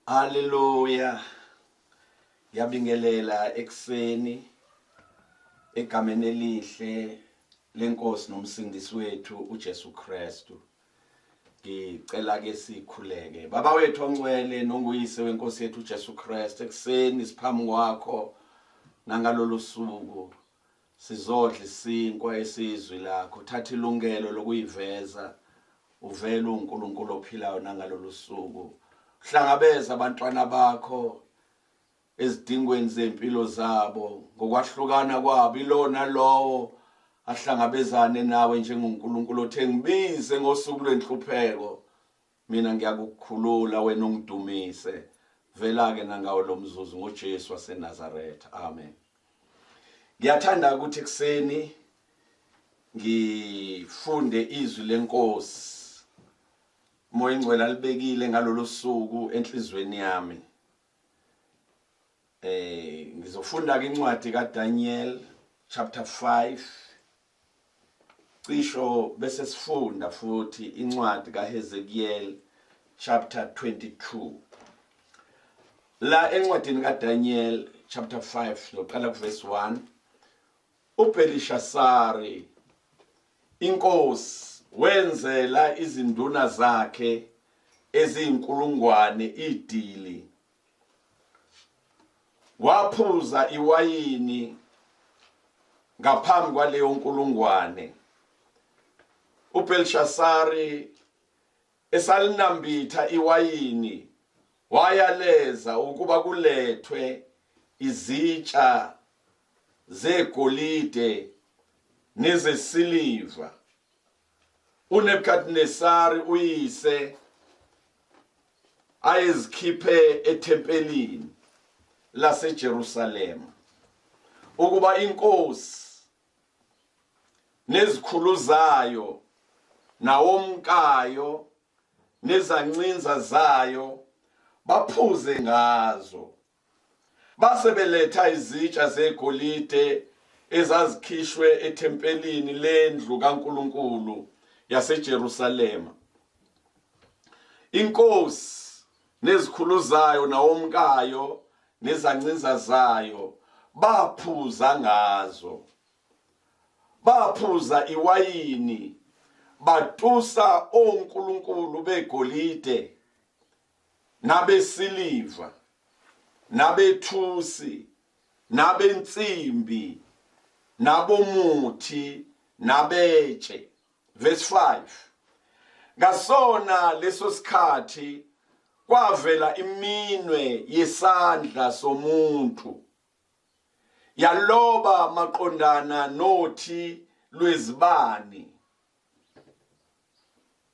Haleluya. Ngiyabingelela ekuseni egameni elihle lenkosi nomsindisi wethu uJesu Kristu. Ngicela ke sikhuleke. Baba wethu ongcwele nonguyise wenkosi yethu uJesu Kristu ekuseni siphambi kwakho nangalolu suku Sizodla isinkwa esiyizwi lakho. Thatha ilungelo lokuyiveza uvele uNkulunkulu ophilayo nangalolu suku. Hlangabeza abantwana bakho ezidingweni zempilo zabo ngokwahlukana kwabo ilona lowo ahlangabezane nawe njengoNkulunkulu othe ngibize ngosuku lwenhlupheko mina ngiyakukhulula wena ungidumise vela-ke nangawo lo mzuzu ngoJesu waseNazaretha amen ngiyathanda ukuthi ekuseni ngifunde izwi lenkosi umoya ingcwele alibekile ngalolu suku enhlizweni yami eh ngizofunda ke incwadi kaDaniel chapter 5 Cisho bese sifunda futhi incwadi kaHezekiel chapter 22. La encwadini kaDaniel chapter 5 noqala kuverse 1 uBelishasari inkosi wenzela izinduna zakhe eziyinkulungwane idili Waphuza iwayini ngaphambi kwaleyo nkulungwane. uBelshasari esalinambitha iwayini wayaleza ukuba kulethwe izitsha zegolide nezesiliva. uNebukadnesari uyise ayezikhiphe ethempelini laseJerusalema ukuba inkosi nezikhulu zayo nawomkayo nezancinza zayo baphuze ngazo Base beletha izitsha zegolide ezazikhishwe ethempelini lendlu kaNkulunkulu yaseJerusalema. Inkosi nezikhulu zayo nawomkayo nezancinza zayo baphuza ngazo. Baphuza iwayini batusa onkulunkulu begolide nabesiliva nabethusi nabensimbi nabomuthi nabetshe verse 5 ngasona leso sikhathi kwavela iminwe yesandla somuntu yaloba maqondana nothi lwezibani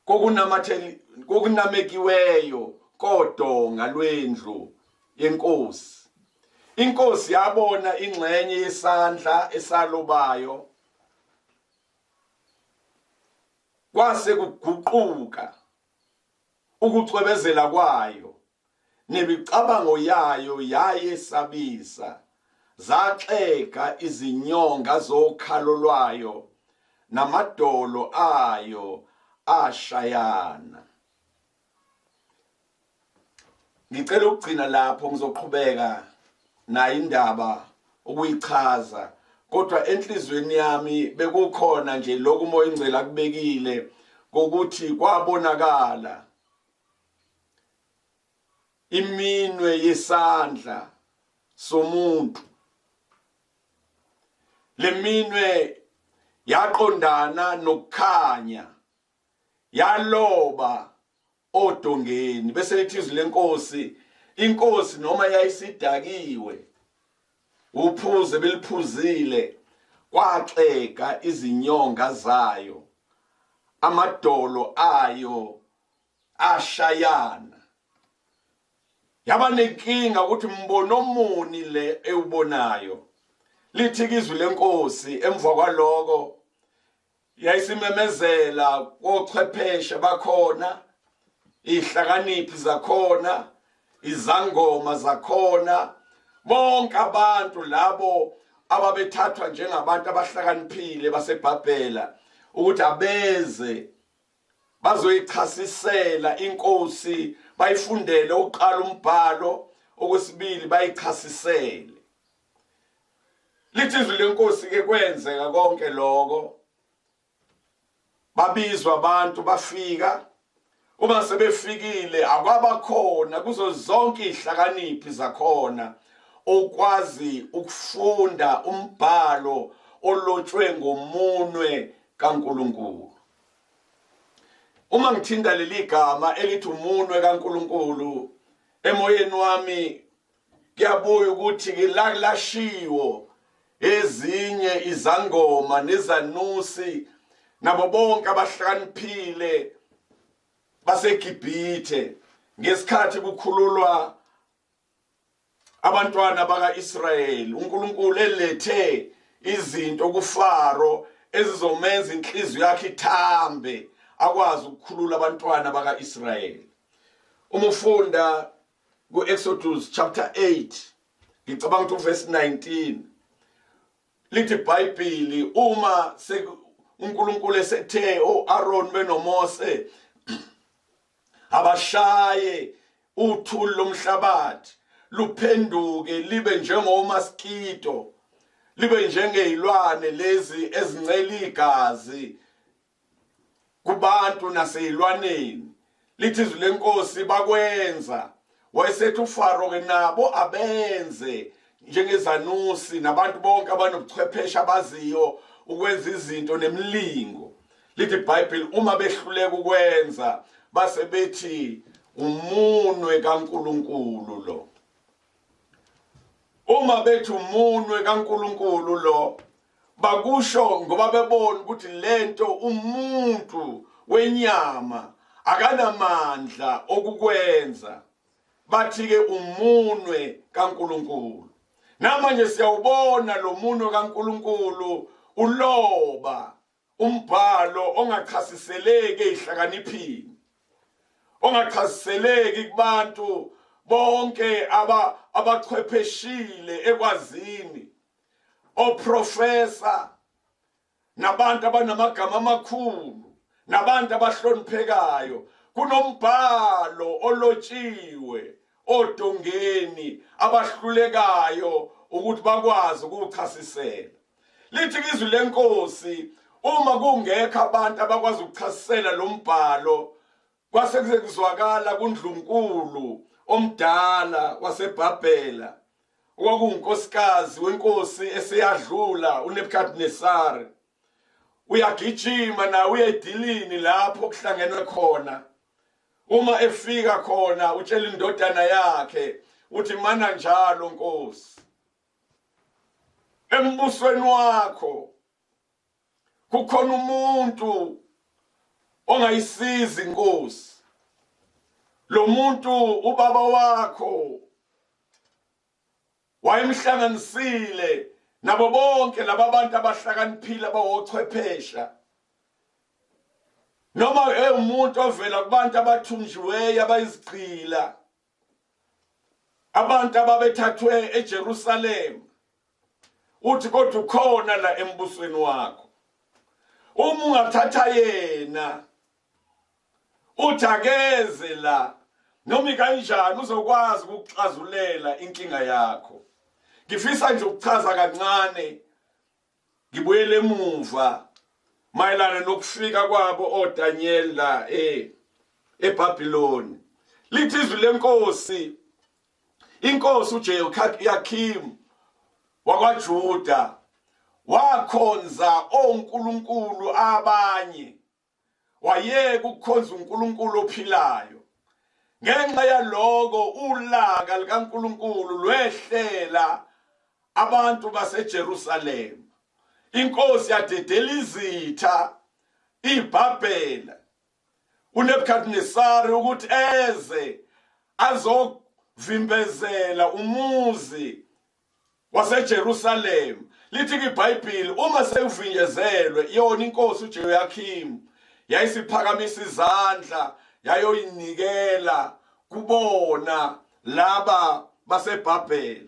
kokunamatheli kokunamekiweyo kodonga lwendlu yenkosi inkosi yabona ingxenye yesandla esalobayo kwase kuguquka ukucwebezela kwayo nemicabango yayo yayesabisa zaxega izinyonga zokhalo lwayo namadolo ayo ashayana ngicela ukugcina lapho ngizoqhubeka nayo indaba ukuyichaza kodwa enhlizweni yami bekukhona nje lokhu umoya ingcela akubekile kokuthi kwabonakala iminwe yesandla somuntu leminwe yaqondana nokukhanya yaloba odongeni bese lithi izwi lenkosi inkosi noma yayisidakiwe uphuze beliphuzile kwaxega izinyonga zayo amadolo ayo ashayana yaba nenkinga ukuthi mbono muni le ewubonayo lithi izwi lenkosi emva kwaloko yayisimemezela kochwepheshe bakhona ihlakaniphi zakhona izangoma zakhona bonke abantu labo ababethathwa njengabantu abahlakaniphile baseBhabhela ukuthi abeze bazoyichasisela inkosi Bayifundele uqala umbhalo, okwesibili bayichasisele. Lithi izwi lenkosi ke kwenzeka konke lokho. Babizwa abantu bafika. Uma sebefikile akwabakhona kuzo zonke izihlakaniphi zakhona okwazi ukufunda umbhalo olotshwe ngomunwe kaNkuluNkulu. Uma ngithinta leli gama elithi umunwe kaNkuluNkulu emoyeni wami kuyabuya ukuthi ke la lashiwo ezinye izangoma nezanusi nabo bonke abahlakaniphile baseGibhithe ngesikhathi kukhululwa abantwana bakaIsrayeli uNkulunkulu elethe izinto kuFaro ezizomenza inhliziyo yakhe ithambe akwazi ukukhulula abantwana bakaIsrayeli. Uma ufunda ku-Exodus chapter 8 ngicabanga ukuthi uverse 19 lithi iBhayibheli uma uNkulunkulu esethe oAron benoMose abashaye uthuli lomhlabathi luphenduke libe njengomaskito libe njengezilwane lezi ezincela igazi kubantu naseyilwaneni. Lithi izwi lenkosi bakwenza. Wayesethi uFaro ke nabo abenze njengezanusi nabantu bonke abanobuchwepheshe abaziyo ukwenza izinto nemilingo. Lithi iBhayibheli uma behluleka ukwenza base bethi umunwe kaNkuluNkulu lo. Uma bethi umunwe kaNkuluNkulu lo bakusho ngoba bebona ukuthi lento umuntu wenyama akanamandla okukwenza. Bathi ke umunwe kaNkuluNkulu. Namanje siyawubona lo munwe kaNkuluNkulu uloba umbhalo ongachasiseleki ezihlakaniphini, ongachasiseleki kubantu bonke abachwepheshile ekwazini, oprofesa nabantu abanamagama amakhulu nabantu abahloniphekayo. Kunombhalo olotshiwe odongeni abahlulekayo ukuthi bakwazi ukuwuchasisela. Lithi izwi lenkosi uma kungekho abantu abakwazi ukuchasisela lo mbhalo, kwase kuze kuzwakala kundlunkulu omdala waseBhabhela okwakuwunkosikazi wenkosi eseyadlula uNebukadnesari. Uyagijima naye uye edilini lapho kuhlangenwe khona. Uma efika khona utshela indodana yakhe uthi mana njalo nkosi, embusweni wakho kukhona umuntu ongayisiza inkosi. Lo muntu ubaba wakho wayemhlanganisile nabo bonke laba bantu abahlakaniphile abawochwephesha, noma ewumuntu ovela kubantu abathunjiweyo abayizigqila, abantu ababethathwe eJerusalem. Uthi kodwa ukhona la embusweni wakho, uma ungathatha yena uthi akeze la noma kanjani uzokwazi ukuxazulela inkinga yakho. Ngifisa nje ukuchaza kancane ngibuyele emuva mayelana nokufika kwabo oDaniel la eBhabhiloni. Lithi izwi lenkosi, inkosi uJehoyakim wakwaJuda wakhonza onkulunkulu abanye, wayeka ukukhonza uNkulunkulu ophilayo. Ngenxa yaloko ulaka likaNkulunkulu lwehlela abantu baseJerusalema. Inkosi yadedela izitha iBhabhela uNebukadnesari ukuthi eze azovimbezela umuzi waseJerusalem. Lithi iBhayibheli uma sewuvinjezelwe yona inkosi uJehoyakim yayisiphakamisa izandla yayoyinikela kubona laba baseBhabhela.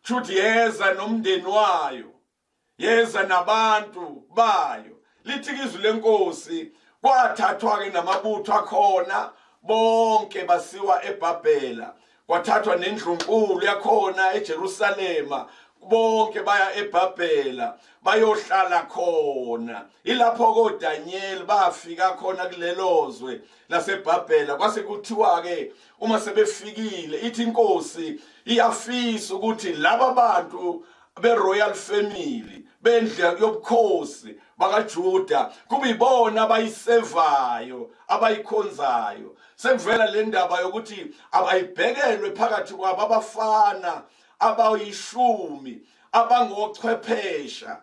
Kushuthi yeza nomndeni wayo, yeza nabantu bayo. Lithi izwi lenkosi kwathathwa ke namabutho akhona Bonke basiwa eBhabhela, kwathathwa nendlunkulu yakhona eJerusalema, bonke baya eBhabhela bayohlala khona. Ilapho koDaniel bafika khona kulelozwe laseBhabhela. Kwase kuthiwa ke uma sebefikile, ithi inkosi iyafisa ukuthi laba bantu be-royal family, bendlu yobukhosi bakaJuda, kube ibona abayisevayo, abayikhonzayo. Sekuvela le ndaba yokuthi abayibhekelwe phakathi kwabo abafana abayishumi abangochwephesha,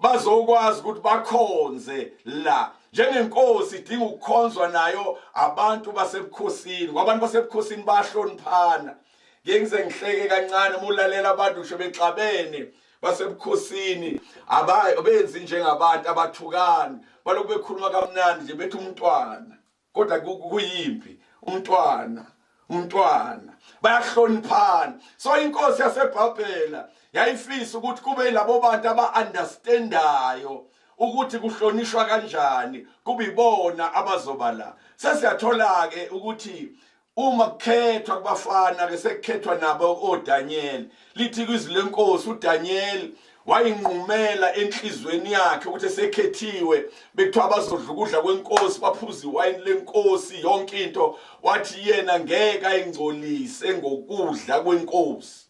bazokwazi ukuthi bakhonze la njengenkosi idinga ukukhonzwa nayo abantu basebukhosini, ngoba abantu basebukhosini bayahloniphana. Ngeke ngize ngihleke kancane uma ulalela abantu ngisho bexabene basebukhosini, ababenzi njengabantu abathukani, balokhu bekhuluma kamnandi nje, bethi umntwana, kodwa kuyimpi, umntwana, umntwana, bayahloniphana. So inkosi yaseBhabhela yayifisa ukuthi kube yilabo bantu aba-understandayo ukuthi kuhlonishwa kanjani, kube ibona abazoba la. Sesiyathola-ke ukuthi uma kukhethwa kubafana ke, sekukhethwa nabo oDaniel. Lithi kwizwi lenkosi, uDaniel wayinqumela enhlizweni yakhe ukuthi esekhethiwe, bekuthiwa bazodla ukudla kwenkosi, baphuze iwayini lenkosi, yonke into, wathi yena ngeke ayingcolise ngokudla kwenkosi.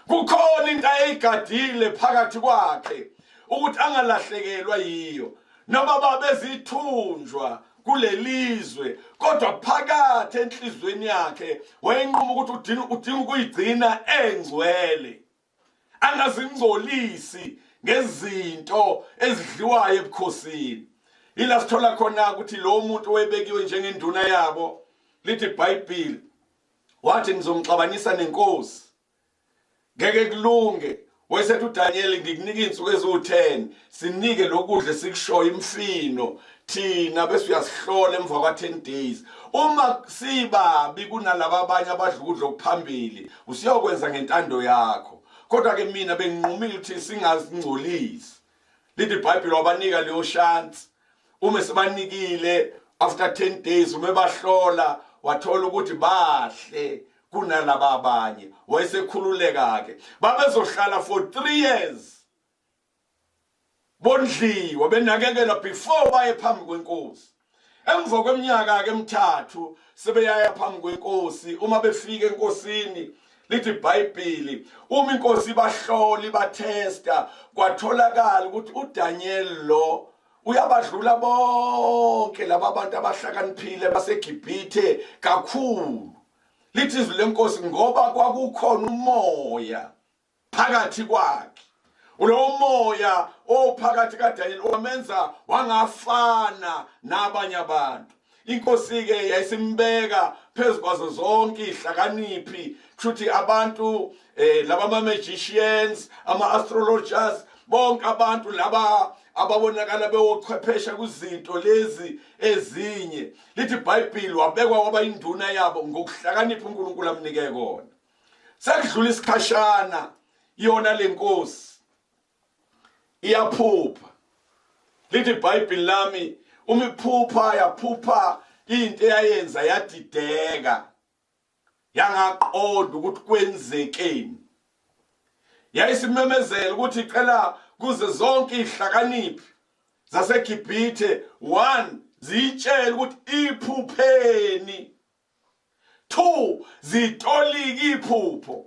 Kukhona into ayeyigadile phakathi kwakhe ukuthi angalahlekelwa yiyo, noma babezithunjwa kulelizwe, kodwa phakathi enhlizweni yakhe wayenquma ukuthi udinga ukuyigcina engcwele, angazingcolisi ngezinto ezidliwayo ebukhosini. Ila sithola khona ukuthi lo muntu owebekiwe njengenduna yabo, lithi iBhayibheli, wathi ngizomxabanisa nenkosi, ngeke kulunge. Wayesethi uDaniel, ngikunika izinsuku eziwu-10, sinike lokudla esikushoyo, imfino thina, bese uyasihlola emva kwa-10 days. Uma sibabi kunalaba abanye abadla ukudla okuphambili, usiyokwenza ngentando yakho, kodwa ke mina benginqumile ukuthi singazingcolisi. Lithi iBhayibheli wabanika leyo chance. Uma sebanikile, after 10 days, uma bahlola, wathola ukuthi bahle kunalaba abanye, wayesekhululeka ke. Babezohlala for 3 years bondliwa, benakekela before baye phambi kwenkosi. Emva kweminyaka ke emithathu sebeyaya phambi kwenkosi. Uma befika enkosini, lithi iBhayibheli, uma inkosi ibahlola, ibathesta, kwatholakala ukuthi uDaniel lo uyabadlula bonke laba bantu abahlakaniphile baseGibhithe kakhulu. Lithi izwi lenkosi, ngoba kwakukhona umoya phakathi kwakhe, ulowo moya ophakathi kaDaniel wamenza wangafana nabanye abantu. Inkosi ke yayisimbeka phezu kwazo zonke ihlakaniphi, kushuthi abantu laba ama magicians, ama astrologers, bonke abantu laba ababonakala bewochwephesha kuzinto lezi ezinye. Lithi iBhayibheli wabekwa waba induna yabo ngokuhlakanipha uNkulunkulu amnike kona. Sekudlula isikhashana, yona lenkosi iyaphupha. Lithi iBhayibheli lami, uma iphupha, yaphupha into eyayenza yadideka, yangaqonda ukuthi kwenzekeni. Yayisimemezela ukuthi icela kuze zonke ihlakaniphi zaseGibhithe, one, ziyitshele ukuthi iphupheni, two, zitolike iphupho.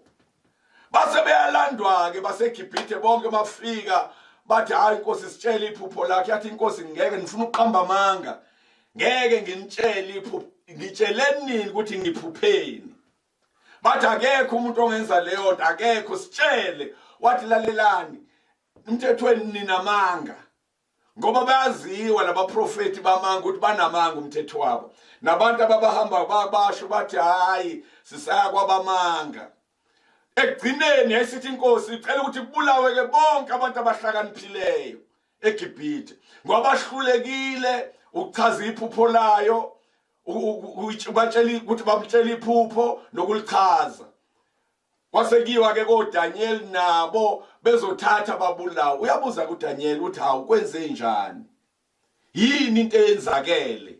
Base beyalandwa ke baseGibhithe bonke. Bafika bathi, hayi inkosi, sitshele iphupho lakhe. Yathi inkosi, ngeke, nifuna ukuqamba amanga, ngeke nginitshele iphupho. Ngitsheleni nini ukuthi ngiphupheni? Bathi akekho umuntu ongenza leyo nto, akekho, sitshele. Wathi, lalelani, umthethweni ninamanga, ngoba bayaziwa labaprofeti bamanga ukuthi banamanga umthetho wabo, nabantu ababahamba babasho bathi hayi, sisaya kwabamanga. Ekugcineni yayisithi inkosi icela ukuthi kubulawe ke bonke abantu abahlakaniphileyo eGibhithe, ngoba bahlulekile ukuchaza iphupho layo, ubatshela ukuthi bamtshela iphupho nokulichaza. Kwasekuyiwa ke koDaniel, nabo bezothatha babulawa. Uyabuza kuDaniel uthi, hawu, kwenze njani? Yini into eyenzakele?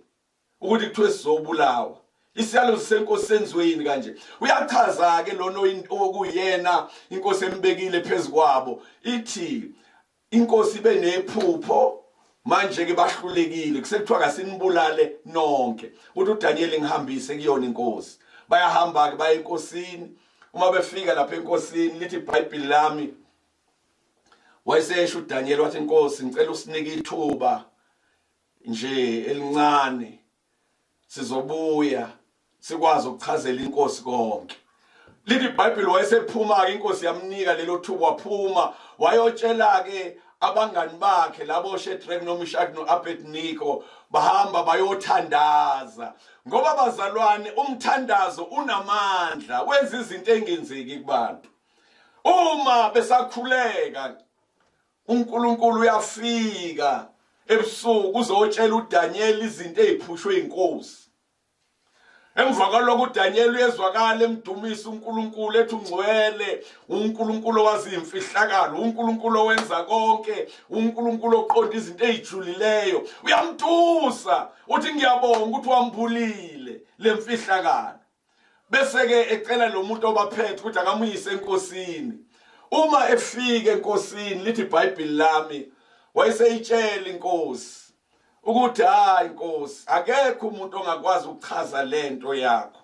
Ukuthi kuthiwe sizobulawa. Isiyalo senkosi senziwe yini kanje? Uyachaza ke lona okuyena inkosi embekile phezukwabo. Ithi inkosi ibe nephupho manje ke bahlulekile kusekuthiwa kasinibulale nonke. Uthi uDaniel ngihambise kuyona inkosi. Bayahamba ke baye enkosini. Uma befika lapha enkosini lithi iBhayibheli lami wayesesho uDaniel wathi inkosi ngicela usinike ithuba nje elincane sizobuya sikwazi ukuchazela inkosi konke. Lithi iBhayibheli wayesephuma ke inkosi yamnika lelo thuba waphuma wayotshela ke abangani bakhe labo Shadrach noMeshach noAbednego bahamba bayothandaza ngoba bazalwane umthandazo unamandla wenza izinto engenzeki kubantu. Uma besakhuleka uNkulunkulu uyafika ebusuku uzotshela uDaniel izinto eziphushwe inkosi. Emva kwalokho uDaniel uyezwakala emdumisa uNkulunkulu ethi ungcwele, uNkulunkulu owazi imfihlakalo, uNkulunkulu owenza konke, uNkulunkulu oqonda izinto ezijulileyo. Uyamtusa uthi ngiyabonga ukuthi wambulile lemfihlakalo. Bese ke ecela lo muntu obaphethe ukuthi akamuyise enkosini. Uma efika enkosini lithi iBhayibheli lami wayeseyitshela inkosi ukuthi hayi inkosi akekho umuntu ongakwazi ukuchaza lento yakho.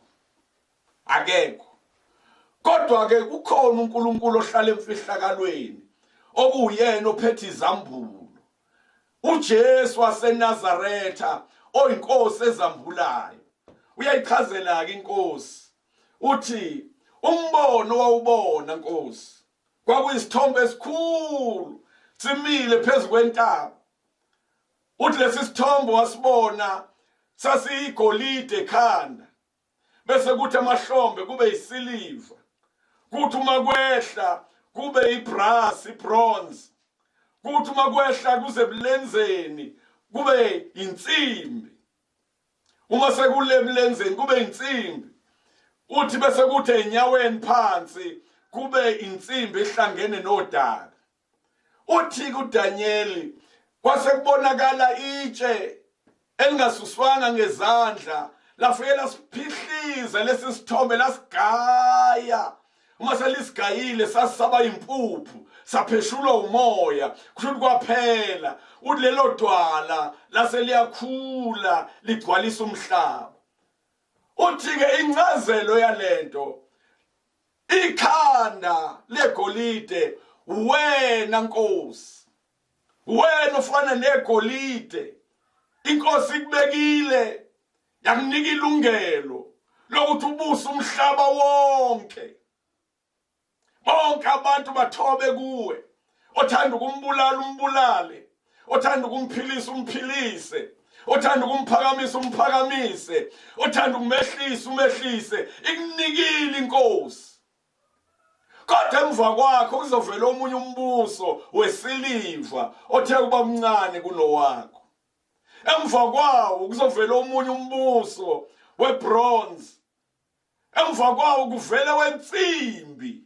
Akekho. Kodwa ke kukhona uNkulunkulu ohlala emfihlakalweni okuyena ophethe izambulo. uJesu waseNazaretha oyinkosi ezambulayo. Uyayichazela ke inkosi. Uthi umbono wawubona Nkosi kwakuyisithombe esikhulu simile phezu kwentaba. Uthi lesi sithombe wasibona sasiyigolide ekhanda bese kuthi amahlombe kube isiliva, kuthi uma kwehla kube ibrass, ibronze, kuthi uma kwehla kuze ebulenzeni kube insimbi, uma sekule ebulenzeni kube insimbi, uthi bese kuthi enyaweni phansi kube insimbi ehlangene nodaka. Uthi kuDaniel kwase kubonakala itshe elingasuswanga ngezandla lafike lasiphihliza lesi sithombe lasigaya. Uma selisigayile sasaba impuphu sapheshulwa umoya kusho ukuthi kwaphela. Uthi lelo dwala lase liyakhula ligcwalisa umhlaba. Uthi ke incazelo yalento ikhanda legolide wena Nkosi, wena ufana negolide. Inkosi ikubekile yakunika ilungelo lokuthi ubuse umhlaba wonke, bonke abantu bathobe kuwe. Othanda ukumbulala umbulale, othanda ukumphilisa umphilise, othanda ukumphakamisa umphakamise, othanda ukumehlisa umehlise. Ikunikile inkosi. Kodwa emva kwakho kuzovela omunye umbuso wesiliva othe kuba mncane kunowakho. Emva kwawo kuzovela omunye umbuso webronze. Emva kwawo kuvele wensimbi,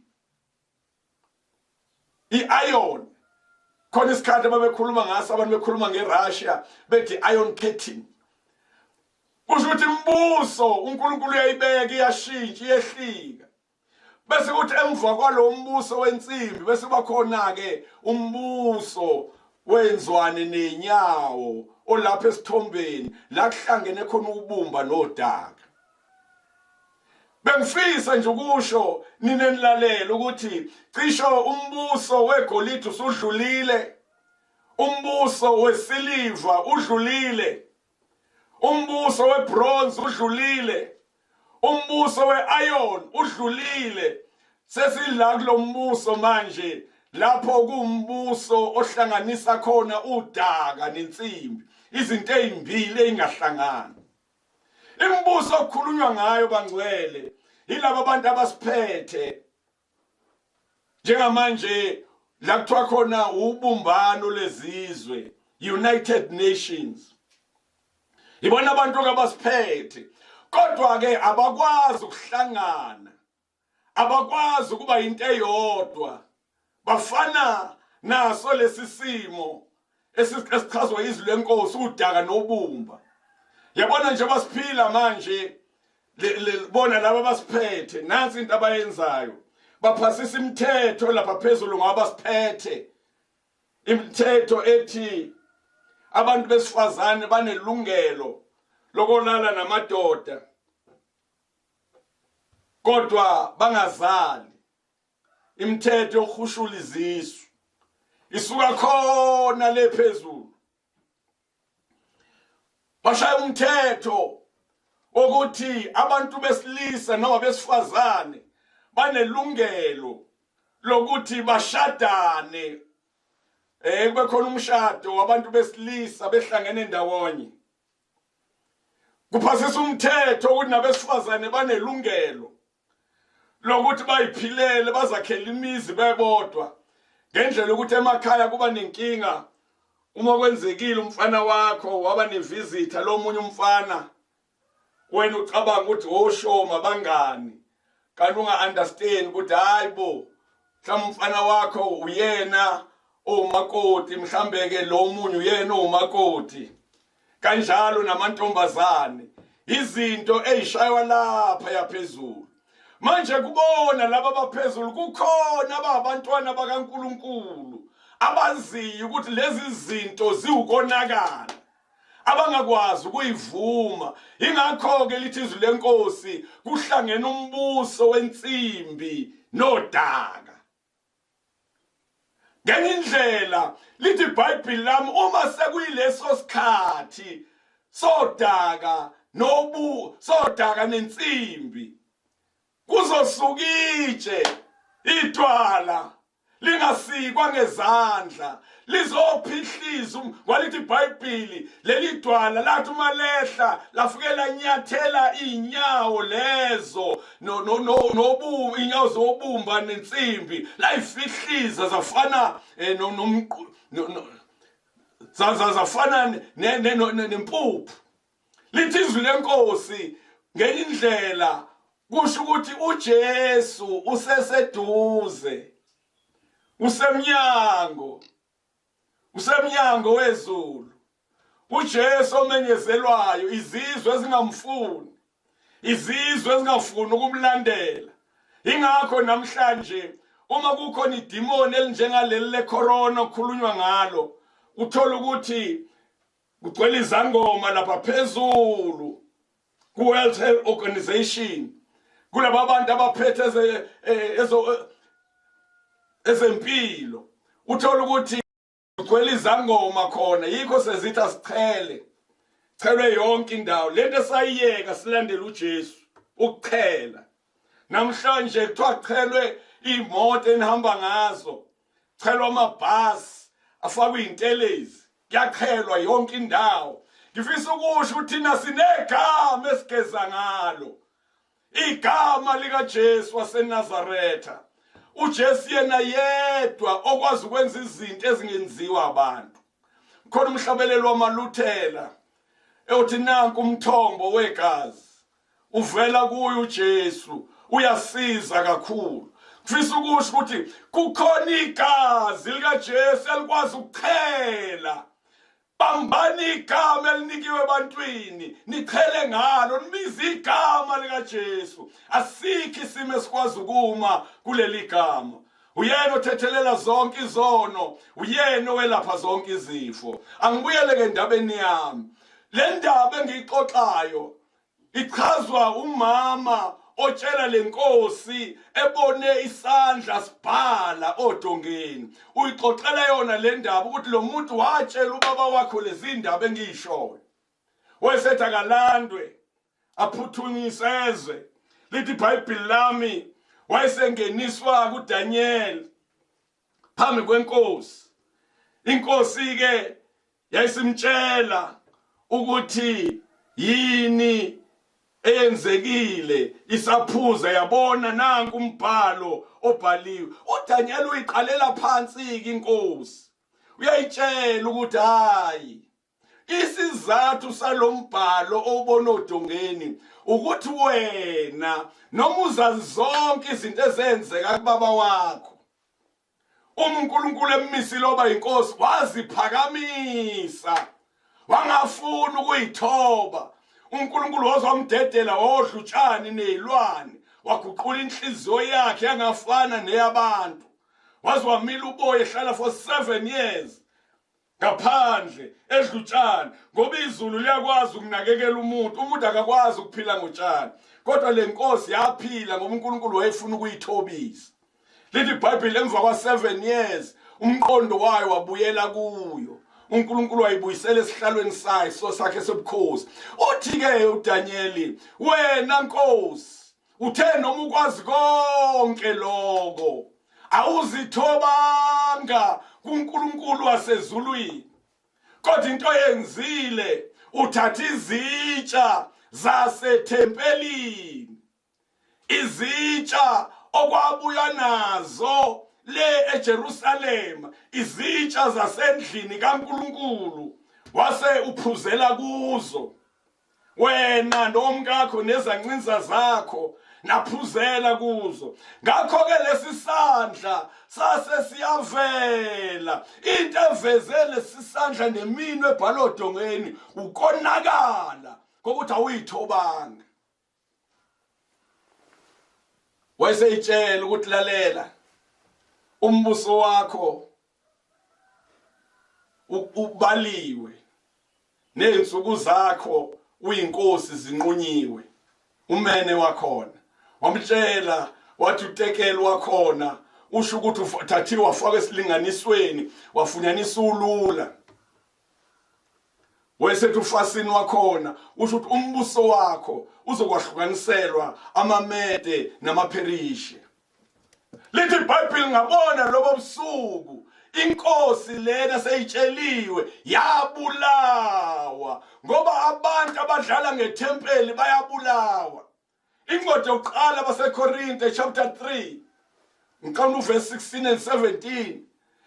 i-iron. Khona isikhathi ababekhuluma ngaso abantu bekhuluma ngeRussia bethi iron curtain. Kusho ukuthi imibuso uNkulunkulu uyayibeka, iyashintsha, iyehlika. Bese kuthi emva kwalo mbuso wensimbi bese kuba khona ke umbuso wenzwane nenyawo olapha esithombeni la kuhlangene khona ukubumba nodaka. Bengifisa nje ukusho nina nilalela ukuthi cisho umbuso wegolide usudlulile, umbuso wesiliva udlulile, umbuso webronze udlulile, umbuso we-iron udlulile. Sesila kulombuso manje lapho kuwumbuso ohlanganisa khona udaka nensimbi, izinto ezimbili ezingahlangani. Imibuso okukhulunywa ngayo bangcwele yilabo abantu abasiphethe njengamanje la kuthiwa khona ubumbano lezizwe, United Nations. Ibona abantu abasiphethe, kodwa ke abakwazi ukuhlangana, abakwazi ukuba into eyodwa. Bafana naso lesi simo esichazwa izwi lenkosi, udaka nobumba. Yabona nje basiphila manje, bona laba basiphethe, nansi into abayenzayo, baphasisa imithetho lapha phezulu ngoba basiphethe, imithetho ethi abantu besifazane banelungelo lokolala namadoda kodwa bangazali. Imithetho yokuhushula izisu isuka khona le phezulu. Bashaya umthetho wokuthi abantu besilisa noma besifazane banelungelo lokuthi bashadane, kube khona umshado wabantu besilisa behlangene ndawonye. Kuphasisa umthetho ukuthi nabesifazane banelungelo lokuthi bayiphilele, bazakhele imizi bebodwa, ngendlela ukuthi emakhaya kuba nenkinga uma kwenzekile umfana wakho waba nevisitor lomunye umfana, wena ucabanga ukuthi oshoma bangani, kanti unga understand ukuthi hayi bo, mhlawumbe umfana wakho uyena umakoti, mhlambe ke lo munye uyena umakoti. Kanjalo namantombazane, izinto ezishaywa lapha yaphezulu. Manje kubona laba abaphezulu kukhona ababantwana bakaNkuluNkulu abaziyo ukuthi lezi zinto ziwukonakala, abangakwazi ukuyivuma. Ingakho ke lithi izwi lenkosi, kuhlangene umbuso wensimbi nodaka. Ngenye indlela lithi iBhayibheli lami, uma sekuyileso sikhathi sodaka nobu sodaka nensimbi, kuzosuka itshe, idwala lingasikwa ngezandla, lizophihliza. Kwalithi iBhayibheli leli dwala lathi uma lehla lafike lanyathela inyawo lezo no no no nobu inyawo zobumba nensimbi, layifihliza zafana no no zafana nempuphu. Lithi izwi lenkosi ngenye indlela kusho ukuthi uJesu useseduze, usemnyango, usemnyango wezulu. uJesu omenyezelwayo, izizwe ezingamfuni, izizwe ezingafuni ukumlandela. Ingakho namhlanje uma kukhona idimoni elinjengaleli lecorona okukhulunywa ngalo, uthola ukuthi kugcwele izangoma lapha phezulu ku-World Health Organization, kulaba bantu abaphethe ezempilo, uthola ukuthi kugcwele izangoma khona. Yikho sezithi asichele, chelwe yonke indawo. Lento esayiyeka silandela uJesu, ukuchela. Namhlanje kuthiwa chelwe imoto enihamba ngazo, chelwa amabhasi afakwe intelezi, kuyachelwa yonke indawo. Ngifisa ukusho ukuthi thina sinegama esigeza ngalo, igama likaJesu waseNazaretha. uJesu yena yedwa okwazi ukwenza izinto ezingenziwa abantu. Khona umhlabeleli wamaLuthela eyothi, nanku umthombo wegazi uvela kuye uJesu, uyasiza kakhulu. Ngifisa ukusho ukuthi kukhona igazi likaJesu elikwazi ukuchela. Bambani igama elinikiwe ebantwini, nichele ngalo, nibize igama likaJesu. Asikho isimo esikwazi ukuma kuleli gama. Uyena othethelela zonke izono, uyena owelapha zonke izifo. Angibuyele ke endabeni yami. Le ndaba engiyixoxayo ichazwa umama otshela lenkosi ebone isandla sibhala odongeni. Uyixoxela yona le ndaba ukuthi lo muntu watshela ubaba wakho lezi ndaba engiyishoyo, wayesethi akalandwe aphuthunyisezwe. Lithi iBhayibheli lami wayesengeniswa kuDaniel phambi kwenkosi. Inkosi ke yayisimtshela ukuthi yini eyenzekile, isaphuza yabona nanku umbhalo obhaliwe. uDaniel uyiqalela phansi ke inkosi, uyayitshela ukuthi hayi, isizathu salombhalo owubona odongeni ukuthi wena noma uzazi zonke izinto ezenzeka kubaba wakho, uma uNkulunkulu emmisile oba inkosi, waziphakamisa wangafuni ukuyithoba. uNkulunkulu waze wamdedela wodla utshani nezilwane, waguqula inhliziyo yakhe yangafana neyabantu, waze wamila uboya ehlala for 7 years ngaphandle edla utshani, ngoba izulu liyakwazi ukunakekela umuntu, umuntu akakwazi ukuphila ngotshani. Kodwa le nkosi yaphila ngoba uNkulunkulu wayefuna ukuyithobisa. Lithi iBhayibheli emva kwa-7 years umqondo wayo wabuyela kuyo, uNkulunkulu wayibuyisela esihlalweni sayo so sakhe sobukhosi. Uthi-ke uDanyeli, wena nkosi uthe noma ukwazi konke lokho awuzithobanga kuNkulunkulu wasezulwini, kodwa into oyenzile uthatha izitsha zasethempelini, izitsha okwabuya nazo le eJerusalema, izitsha zasendlini kaNkulunkulu, wase uphuzela kuzo wena nomkakho nezancinza zakho, naphuzela kuzo. Ngakho-ke lesi sandla sase siyavela. Into eveze lesi sandla neminwe ebhalwe odongeni ukonakala kokuthi awuyithobanga. Wayeseyitshela ukuthi lalela, umbuso wakho ubaliwe, nezinsuku zakho uyinkosi zinqunyiwe. Umene wakhona wamtshela wathi utekeli wakhona usho ukuthi uthathiwe wafaka esilinganisweni, wafunyanisa ulula. Wayesethi ufasini wakhona usho ukuthi umbuso wakho uzokwahlukaniselwa amaMede namaPherishe. Lithi iBhayibheli ngabona lobo busuku inkosi lena seyitsheliwe yabulawa, ngoba abantu abadlala ngethempeli bayabulawa. Incwadi yokuqala baseKorinte chapter 3 ngiqala uverse 16 and 17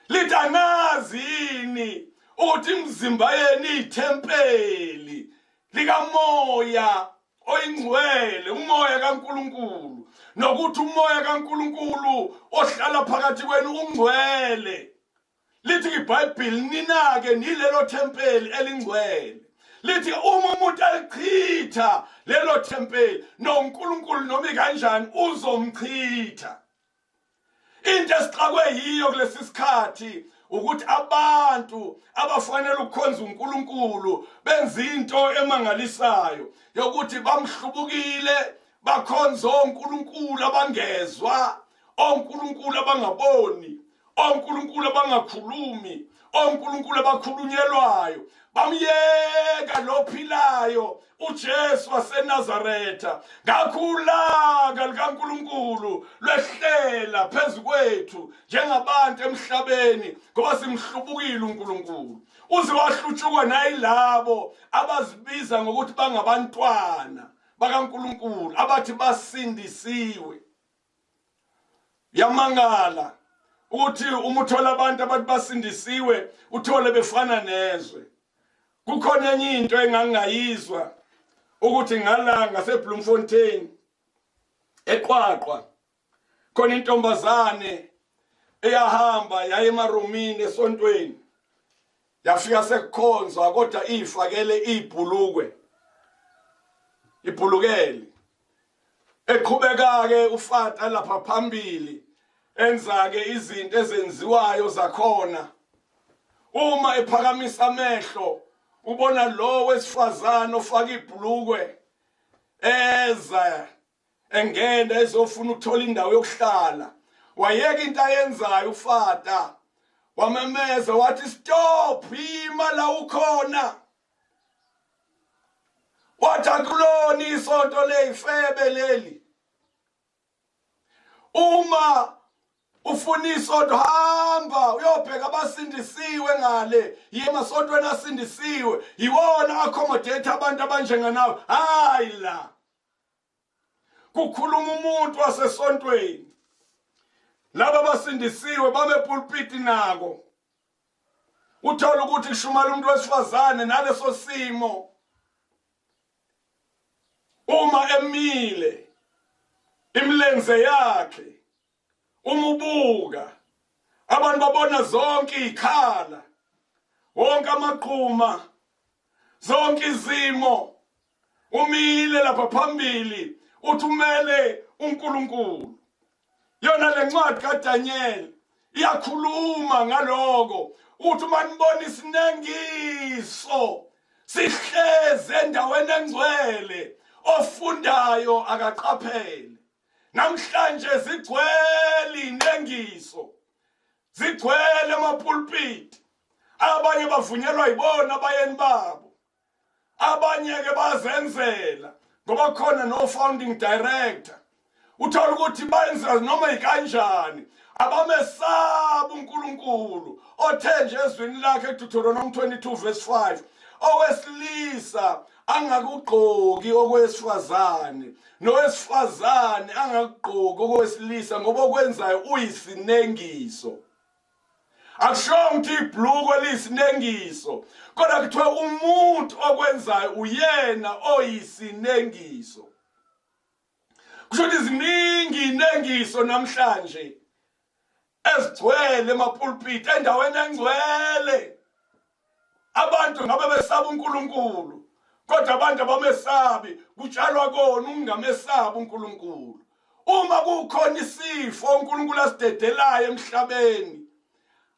lithi anazi yini ukuthi imizimba yenu iyithempeli likaMoya oyingcwele, uMoya kaNkulunkulu, nokuthi uMoya kaNkulunkulu ohlala phakathi kwenu ungcwele. Lithi iBhayibheli ninake nilelo thempeli elingcwele. Lithi uma umuntu elichitha lelo thempeli, noNkulunkulu noma kanjani uzomchitha. Into esixakwe yiyo kulesi sikhathi ukuthi abantu abafanele ukukhonza uNkulunkulu benza into emangalisayo yokuthi bamhlubukile, bakhonza onkulunkulu abangezwa, onkulunkulu abangaboni, onkulunkulu abangakhulumi, onkulunkulu abakhulunyelwayo. Bamyeka lophilayo uJesu waseNazaretha. Ngakho ulaka likaNkulunkulu lwehlela phezu kwethu njengabantu emhlabeni, ngoba simhlubukile uNkulunkulu. Uze wahlutshukwa nayilabo abazibiza ngokuthi bangabantwana bakaNkulunkulu, abathi basindisiwe. Yamangala ukuthi uma uthola abantu abathi basindisiwe uthole befana nezwe. Kukhona enye into engangayizwa ukuthi ngala ngaseBloemfontein eQwaqwa khona intombazane eyahamba yaye emarumini esontweni, yafika sekukhonzwa kodwa ifakele ibhulukwe, ibhulukele. Eqhubeka ke ufata lapha phambili enza ke izinto ezenziwayo zakhona. Uma ephakamisa amehlo ubona lo wesifazane ofaka ibhulukwe eza engena ezofuna ukuthola indawo yokuhlala. Wayeka into ayenzayo ufata, wamemeza wathi stop, ima la ukhona. Wathi akulona isonto leyifebe leli. Uma ufuna isonto hamba uyobheka abasindisiwe ngale, yiye emasontweni asindisiwe, yiwona accommodate abantu abanjenganawe. Hayi la kukhuluma umuntu wasesontweni, laba abasindisiwe bame pulpiti nako uthola ukuthi kushumala umuntu wesifazane naleso simo, uma emile imilenze yakhe, uma ubuka abantu babona zonke izikhala, wonke amaqhuma, zonke izimo. Umile lapha phambili uthi umele uNkulunkulu. Yona lencwadi kaDaniel iyakhuluma ngaloko uthi uma nibona isinengiso sihlezi endaweni engcwele ofundayo akaqaphele. Namhlanje zigcwele inengiso, zigcwele amapulpiti, abanye bavunyelwa yibona abayeni babo, abanye ke bazenzela ngoba khona no founding director. Uthola ukuthi bayenza noma ikanjani, abamesaba uNkulunkulu othe nje ezwini lakhe Deuteronomy 22 verse 5, owesilisa angakugqoki okwesifazane nowesifazane angakugqoki okowesilisa, ngoba okwenzayo uyisinengiso. Akushongo ukuthi ibhluko liyisinengiso, kodwa kuthiwa umuntu okwenzayo uyena oyisinengiso. Kusho ukuthi ziningi inengiso namhlanje ezigcwele emapulpiti endaweni engcwele. Abantu ngabe besaba uNkulunkulu, kodwa abantu abamesabi. Kutshalwa kona ukungamesabi uNkulunkulu. Uma kukhona isifo uNkulunkulu asidedelayo emhlabeni,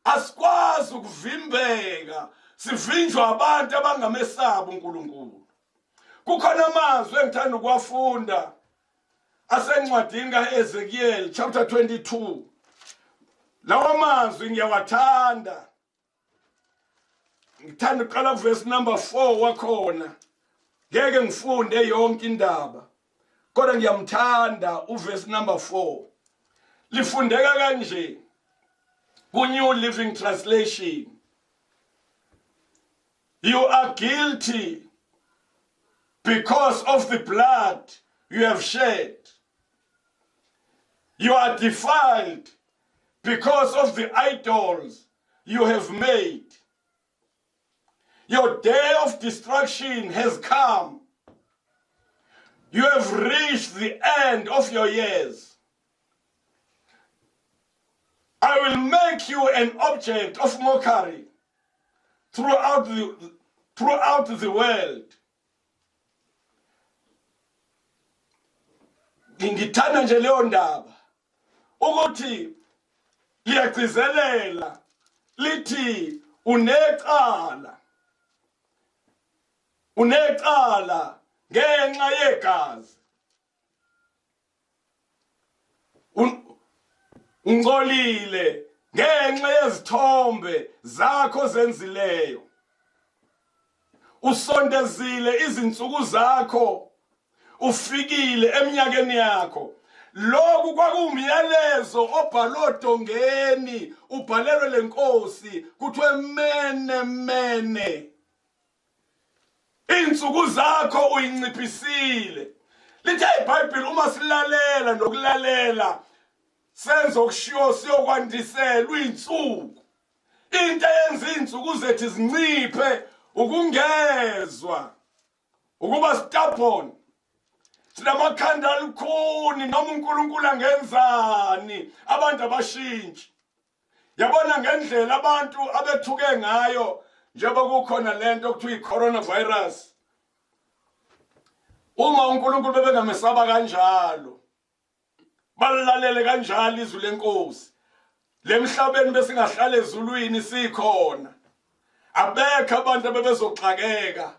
asikwazi ukuvimbeka, sivinjwa abantu abangamesabi uNkulunkulu. Kukhona amazwi engithanda ukuwafunda asencwadini kaEzekiel chapter 22. Lawa mazwi ngiyawathanda, ngithanda ukuqala kuverse number 4 wakhona. Ngeke ngifunde yonke indaba, kodwa ngiyamthanda uverse number 4. Lifundeka kanje ku New Living Translation: You are guilty because of the blood you have shed. You are defiled because of the idols you have made. Your day of destruction has come. You have reached the end of your years. I will make you an object of mockery throughout the world. Ngithanda nje leyo ndaba ukuthi liyagcizelela, lithi unecala, unecala ngenxa yegazi, ungcolile ngenxa yezithombe zakho zenzileyo, usondezile izinsuku zakho, ufikile eminyakeni yakho. Lokhu kwakuwumyalezo obhalwe odongeni, ubhalelwe lenkosi, kuthiwe mene mene, insuku zakho uyinciphisile. Lithe iBhayibheli uma silalela nokulalela senze okushiwo, siyokwandiselwa insuku. Into eyenza insuku zethu zinciphe ukungezwa, ukuba stubborn, sinamakhanda alukhuni. Noma uNkulunkulu angenzani, abantu abashintshi. Yabona ngendlela abantu abethuke ngayo njengoba kukhona lento okuthiwa i-coronavirus, uma uNkulunkulu bebengamesaba kanjalo, balilalele kanjalo izwi lenkosi, lemhlabeni besingahlala ezulwini sikhona. Abekho abantu abebezoxakeka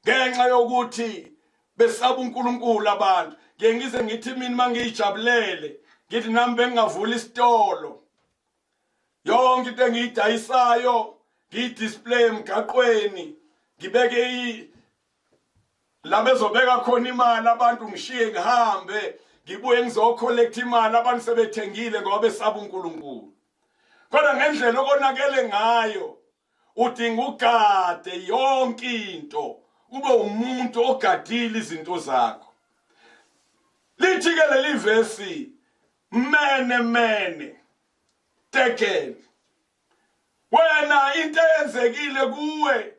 ngenxa yokuthi besaba uNkulunkulu abantu. Ngeke ngize ngithi mina mangiyijabulele ngithi nami bengingavula isitolo, yonke into engiyidayisayo ngiyidisplay emgaqweni, ngibeke la bezobeka khona imali abantu, ngishiye ngihambe, ngibuye ngizocollect imali abantu sebethengile ngoba besaba uNkulunkulu. Kodwa ngendlela okonakele ngayo, udinga ugade yonke into, ube umuntu ogadile izinto zakho. Lithi ke leli vesi, mene mene tekel, wena into eyenzekile kuwe,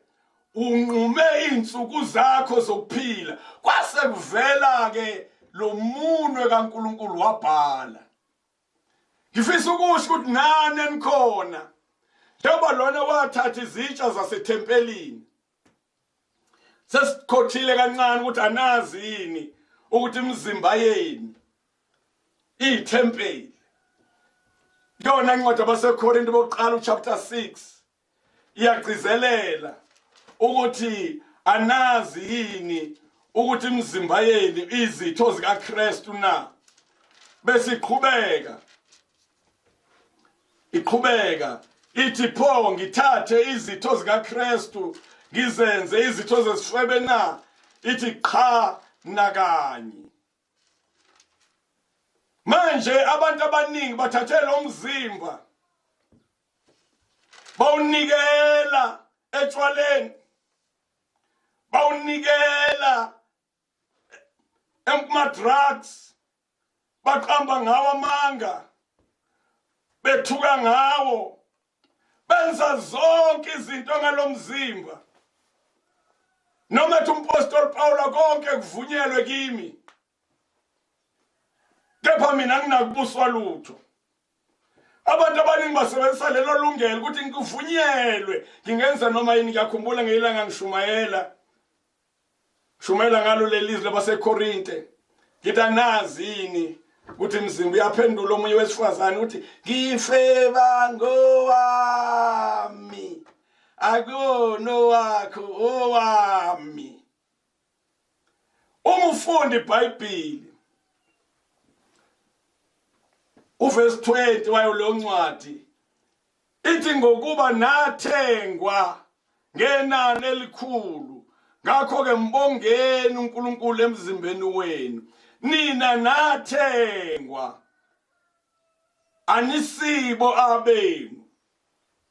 unqume izinsuku zakho zokuphila. Kwase kuvela ke lo munwe kaNkuluNkulu wabhala. Ngifisa ukusho ukuthi nani enikhona, njengoba lona wathatha izitsha zasethempelini. Sesikhothile kancane ukuthi anazi yini ukuthi imizimba yenu iyithempeli. Yona incwadi abaseKorinte bokuqala uchapter 6 iyagcizelela ukuthi anazi yini ukuthi imizimba yenu izitho zikaKristu na. Bese iqhubeka iqhubeka ithi pho ngithathe izitho zikaKristu ngizenze izitho zesifebe na? Ithi qha nakanye. Manje abantu abaningi bathathe lo mzimba bawunikela etshwaleni, bawunikela kuma-drugs, baqamba ngawo amanga, bethuka ngawo, benza zonke izinto ngalomzimba. Noma ethi umpostoli Paul konke kuvunyelwe kimi, kepha mina nginakubuswa lutho. Abantu abaningi basebenzisa lelo lungelo ukuthi ngikuvunyelwe ngingenza noma yini. Ngiyakhumbula ngelanga ngishumayela shumayela ngalo lelizwi labaseKorinte, ngithi anazi yini ukuthi imizimba uyaphendula omunye wesifazane ukuthi ngifeba ngowami, akuwona owakho, owami. Uma ufunda iBhayibheli uverse 20 wayo leyo ncwadi ithi ngokuba nathengwa ngenani elikhulu, ngakho-ke mbongeni uNkulunkulu emzimbeni wenu. Nina nathengwa, anisibo abenu.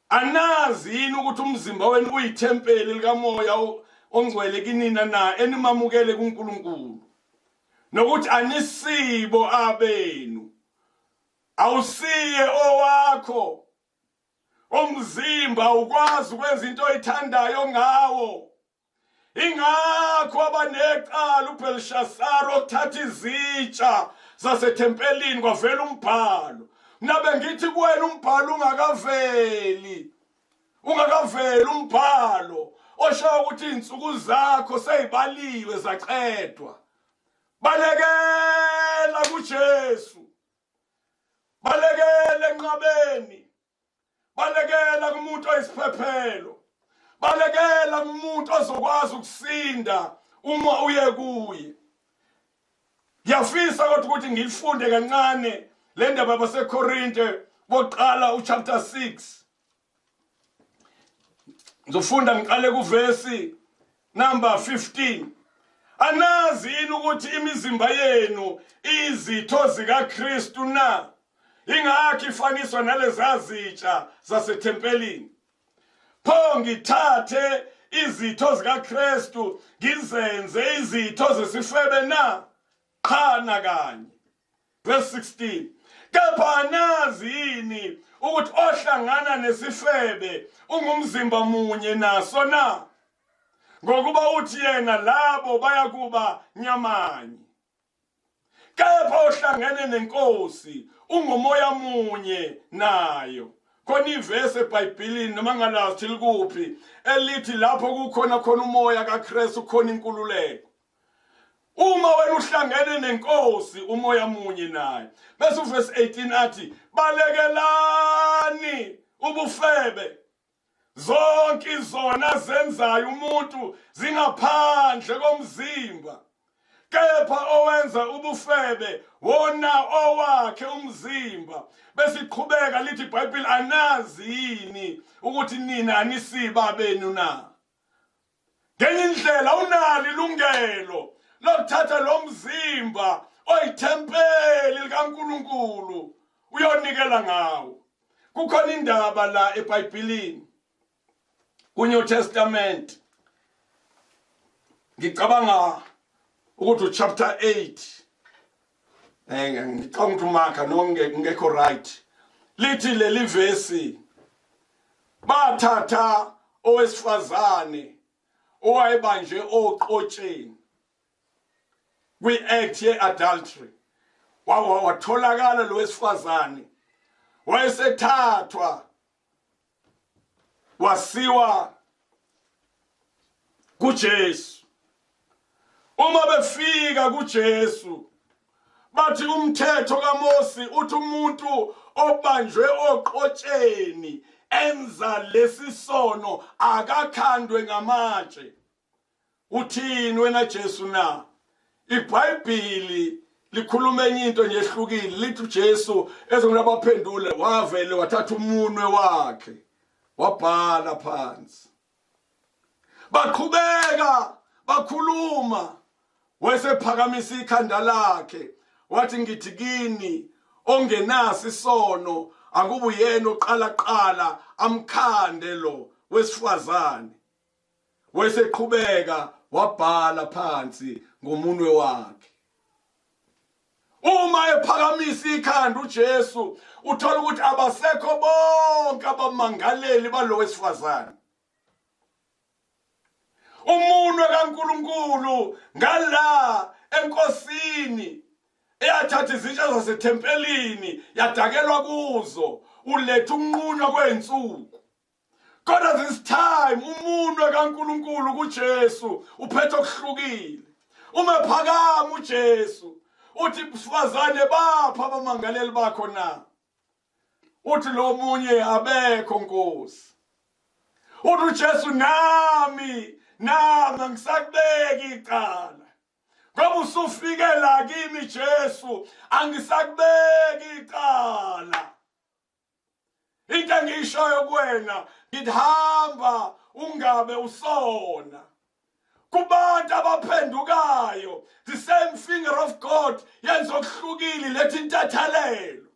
Anazi yini ukuthi umzimba wenu uyithempeli likaMoya ongcwele kinina na, enimamukele kuNkulunkulu, nokuthi anisibo abenu? Awusiye owakho umzimba, ukwazi ukwenza into oyithandayo ngawo. Ingakho abanecala uBelshazar okuthatha izitsha zasethempelini kwavela umbhalo. Nabe ngithi kuwena umbhalo ungakaveli, ungakaveli umbhalo osho ukuthi izinsuku zakho seyibaliwe zaqedwa. Balekela kuJesu, balekela enqabeni, balekela kumuntu oyisiphephelo, balekela kumuntu ozokwazi ukusinda uma uye kuye. Ngiyafisa kodwa ukuthi ngilifunde kancane le ndaba yabaseKorinte bokuqala uchapter 6. Ngizofunda ngiqale kuvesi number 15. Anazi yini ukuthi imizimba yenu izitho zikaKristu na? Ingakho ifaniswa nalezazitsha zasethempelini. Pho ngithathe izitho zikaKristu ngizenze izitho zesifebe na? Qha nakanye. Verse 16. Kepha anazi yini ukuthi ohlangana nesifebe ungumzimba munye naso na? Ngokuba uthi yena labo bayakuba nyamanye. Kepha ohlangene nenkosi ungumoya munye nayo. Khona ivesi eBhayibhelini noma ngalazi likuphi elithi lapho kukhona khona umoya kaKristu khona inkululeko. Uma wena uhlangene nenkosi umoya munye naye. Bese uverse 18 athi balekelani ubufebe. Zonke izona zenzayo umuntu zingaphandle komzimba. Kepha owenza ubufebe wona owakhe umzimba. Bese iqhubeka lithi iBhayibheli anazi yini ukuthi nina anisiba benu na? Ngenye indlela unalo ilungelo lokuthatha lo mzimba oyithempeli likaNkulunkulu uyonikela ngawo. Kukhona indaba la eBhayibhelini kuNew Testament, ngicabanga ukuthi uchapter 8, ngicabanga ukuthi umakha noma ngekho right, lithi leli vesi bathatha owesifazane owayebanje oqotsheni kwi-act ye-adultery, watholakala lo wesifazane wayesethathwa wasiwa kuJesu. Uma befika kuJesu bathi umthetho kaMose uthi umuntu obanjwe oqotsheni enza lesi sono akakhandwe ngamatshe. Uthini wena Jesu na? IBhayibheli likhuluma enye into nje ehlukile lithi uJesu ezongabaphendula wavele wathatha umunwe wakhe wabhala phansi. Baqhubeka bakhuluma wesephakamisa ikhanda lakhe wathi ngithi kini ongenaso isono akubuyena oqala qala amkhande lo wesifazane. Wayeseqhubeka wabhala phansi ngomunwe wakhe. Uma ephakamisa ikhanda uJesu uthola ukuthi abasekho bonke abamangaleli balo wesifazane. Umunwe kaNkuluNkulu ngala enkosini eyathatha izitsha zasethempelini yadakelwa kuzo uletha ukunqunywa kwezinsuku. Kodwa this time umunwe kaNkuluNkulu kuJesu uphethe okuhlukile. Uma phakama uJesu uthi mfazane bapha abamangaleli bakho na? Uthi lo munye abekho Nkosi. Uthi uJesu nami nami angisakubeki icala. Ngoba usufike la kimi Jesu angisakubeki icala. Into engiyishoyo kuwena ngithi hamba ungabe usona. Kubantu abaphendukayo the same finger of God yenza okuhlukile letha intethelelo.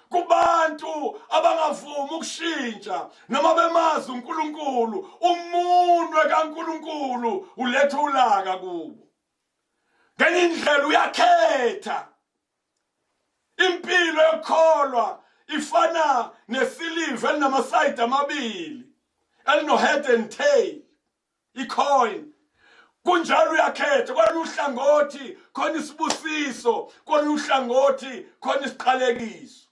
Kubantu abangavumi ukushintsha noma bemazi uNkulunkulu umunwe kaNkulunkulu uletha ulaka kubo. Ngenye indlela uyakhetha Impilo yokukholwa ifana nesiliva elinamasayidi amabili elino head and tail icoin. Kunjalo uyakhetha kwalolu hlangothi khona isibusiso, kolunye uhlangothi khona isiqalekiso.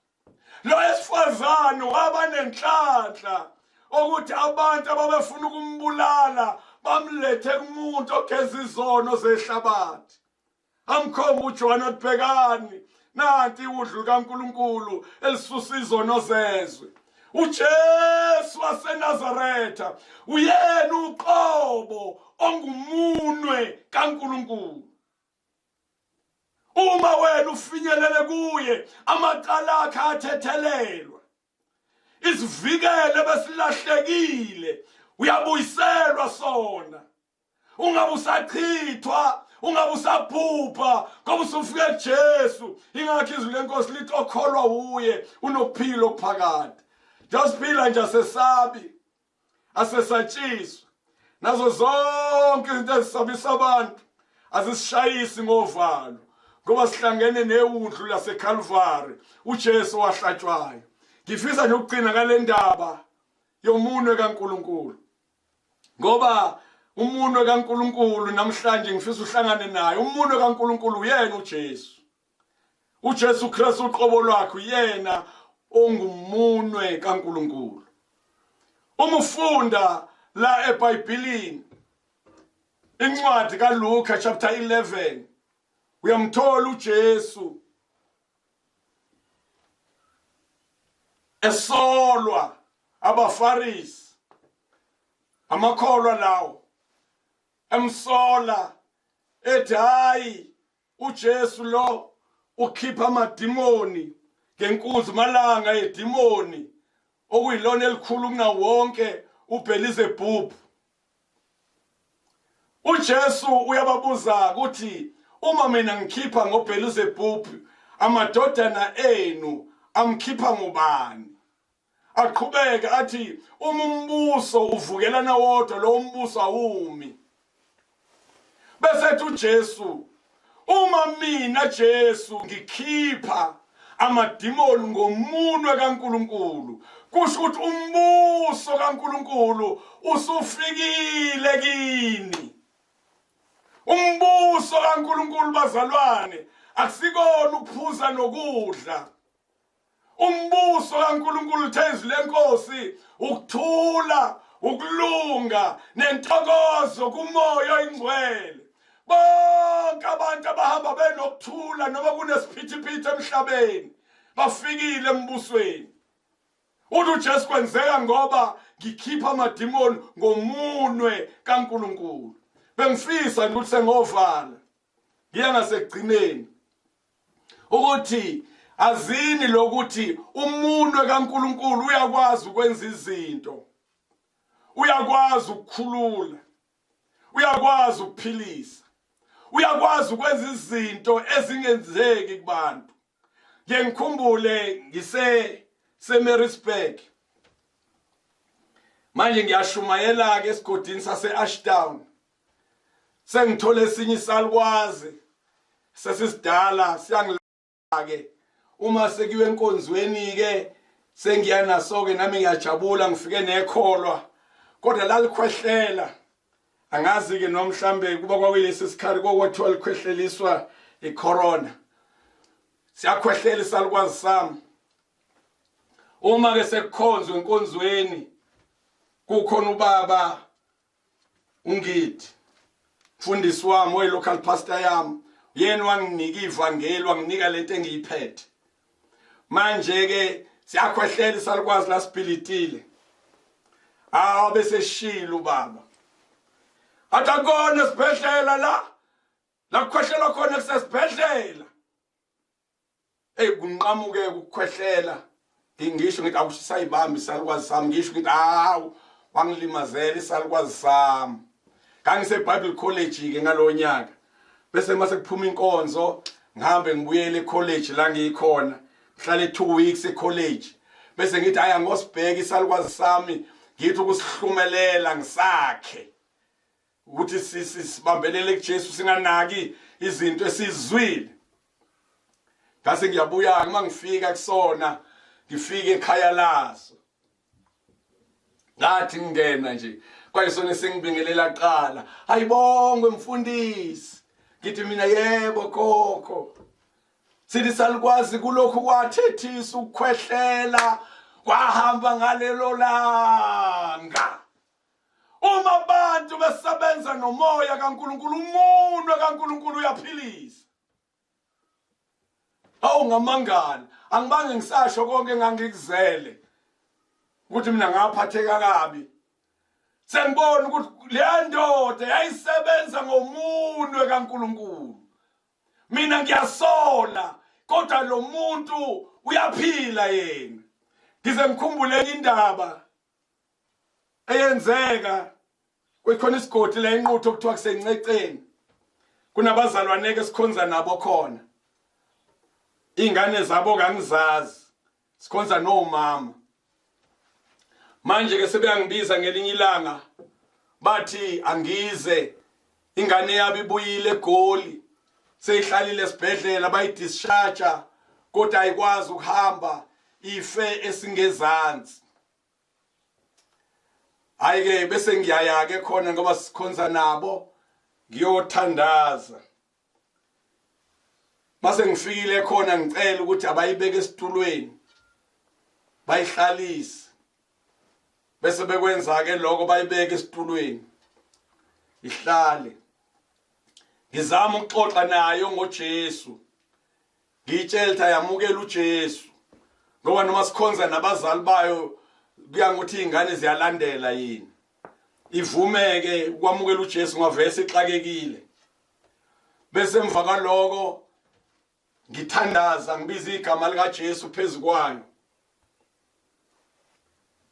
Lo wesifazane waba nenhlanhla ukuthi abantu ababefuna ukumbulala bamlethe kumuntu ogeza izono zehlabathi. Amkhomba uJohane wathi bhekani nanti iwundlu likaNkuluNkulu elisusa izono zezwe. UJesu waseNazaretha uyena uqobo ongumunwe kaNkuluNkulu. Uma wena ufinyelele kuye amacala akhe athethelelwa. Isivikelo besilahlekile uyabuyiselwa sona. Ungabe usachithwa, ungabe usabhubha ngoba usufike kuJesu. Ingakho izwi lenkosi lithi okholwa uye unokuphila okuphakade. Njengoba nje asesabi, asesatshiswa nazo zonke izinto ezisabisa abantu azisishayisi ngovalo ngoba sihlangene newundlu laseCalvary uJesu wahlatshwayo. Ngifisa nje ukugcina ngale ndaba yomunwe kaNkuluNkulu ngoba umunwe kaNkuluNkulu namhlanje ngifisa uhlangane naye. Umunwe kaNkuluNkulu uyena uJesu. UJesu Kristu uqobo lwakhe uyena ongumunwe kaNkuluNkulu. Uma ufunda la eBhayibhelini incwadi kaLuka chapter 11 uyamthola uJesu esolwa abaFarisi amakholwa lawo emsola ethi hayi uJesu lo ukhipha amadimoni ngenkunzi malanga yedimoni okuyilona elikhulu kunawo wonke uBelizebub. UJesu uyababuza ukuthi uma mina ngikhipha ngoBelizebub amadodana enu amkhipha ngubani? Aqhubeke athi uma umbuso uvukelana wodwa lo mbuso awumi. Bese ethi uJesu uma mina Jesu ngikhipha amadimoni ngomunwe kaNkuluNkulu kusho ukuthi umbuso kaNkuluNkulu usufikile kini. Umbuso kaNkuluNkulu bazalwane akusikona ukuphuza nokudla. Umbuso kaNkuluNkulu uthe izwi lenkosi ukuthula, ukulunga nentokozo kumoya oyingcwele. Bonke abantu abahamba benokuthula noma kunesiphithiphithi emhlabeni bafikile embusweni. Uthi uJesu kwenzeka ngoba ngikhipha amadimoni ngomunwe kaNkulunkulu. Bengifisa ukuthi sengovala. Ngiya ngasekugcineni. Ukuthi azini lokuthi umunwe kaNkulunkulu uyakwazi ukwenza izinto. Uyakwazi ukukhulula. Uyakwazi ukuphilisa. Uyakwazi ukwenza izinto ezingenzeki kubantu. Ngiye ngikhumbule ngise seMaritzburg. Manje ngiyashumayela ke esigodini sase Ashdown. Sengithole esinye isalukwazi sesisidala siyangilaka ke uma sekuyiwe enkonzweni ke sengiya naso ke nami ngiyajabula ngifike nekholwa kodwa lalikhwehlela angazi ke noma mhlambe kuba kwakuyilesi sikhathi kokwethiwa likhwehleliswa icorona siyakhwehlela isalukwazi sami uma ke sekukhonzwe enkonzweni kukhona ubaba ungidi mfundisi wami oyi local pastor yami yena wanginika ivangeli wanginika lento engiyiphethe manje ke siyakhwehlela isalukwazi lasibhilitile awu bese shilo ubaba athi akona esibhedlela la la kukhwehlelwa khona kusesibhedlela Ey kunqamuke ukukhwehlela ngisho ngithi awusayibambi isalukwazi sami ngisho ngithi hawu wangilimazela isalukwazi sami ngangise Bible College ke ngalonyaka bese mase kuphuma inkonzo ngihambe ngibuyele ecollege la ngiyikhona ngihlale 2 weeks ecollege bese ngithi hayi angosibheka isalukwazi sami ngithi ukusihlumelela ngisakhe ukuthi sibambelele kuJesu singanaki izinto esizwile ngase ngiyabuya uma ngifika kusona ngifike ekhaya laso ngathi ngingena nje kwayisona sengibingelela kuqala ayibongwe mfundisi ngithi mina yebo khokho sithi salukwazi kulokhu kwathethisa ukukhwehlela kwahamba ngalelo langa Uma abantu besebenza nomoya kaNkulunkulu, umunwe kaNkulunkulu uyaphilisa. Awu ngamangala, angibange ngisasho konke engangikuzele ukuthi mina ngaphatheka kabi. Sengibona ukuthi le ndoda yayisebenza ngomunwe kaNkulunkulu. Mina ngiyasola kodwa lo muntu uyaphila yena. Ngize ngikhumbule indaba eyenzeka kwekhona isigodi la enquthu okuthiwa kusenceceni kunabazalwane ke sikhonza nabo khona ingane zabo kangizazi sikhonza nomama manje ke sebeyangibiza ngelinye ilanga bathi angize ingane yabo ibuyile egoli seyihlalile esibhedlela bayidischarge kodwa ayikwazi ukuhamba ife esingezansi hayi ke bese ngiyaya ke khona ngoba sikhonza nabo ngiyothandaza mase ngifikile khona ngicela ukuthi abayibeke esitulweni bayihlalise bese bekwenza ke lokho bayibeke esitulweni ihlale ngizama ukuxoxa nayo ngoJesu ngiyitshela ukuthi ayamukela uJesu ngoba noma sikhonza nabazali bayo kuya ngokuthi izingane ziyalandela yini ivumeke ukwamukela uJesu ngavese ixakekile bese emva kwaloko ngithandaza ngibiza igama likaJesu phezukwayo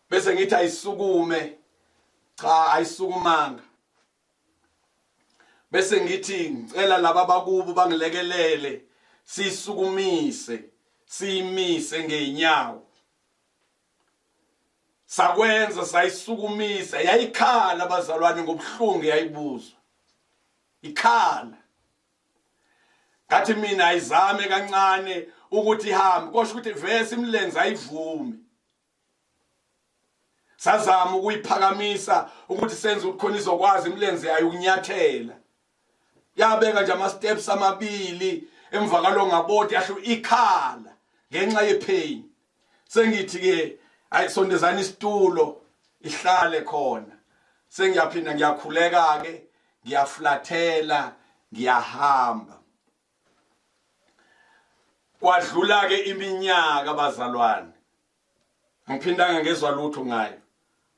bese ngithi ayisukume cha ayisukumanga bese ngithi ngicela laba bakubo bangilekelele sisukumise siyimise ngeenyawo sakwenza sayisukumisa yayikhala abazalwane ngobuhlungu yayibuzwa ikhala ngathi mina ayizame kancane ukuthi ihambe kosho ukuthi vese imilenze ayivumi sazama ukuyiphakamisa ukuthi senze ukuthi khona izokwazi imilenze yayo ukunyathela yabeka nje ama steps amabili emva kwalo ngaboti yahlu ikhala ngenxa yepain sengithi ke ayisondezana isitulo ihlale khona sengiyaphinda ngiyakhuleka ke ngiyaflathela Ngiyahamba. Kwadlula ke iminyaka bazalwane. Angiphindanga ngezwa lutho ngayo.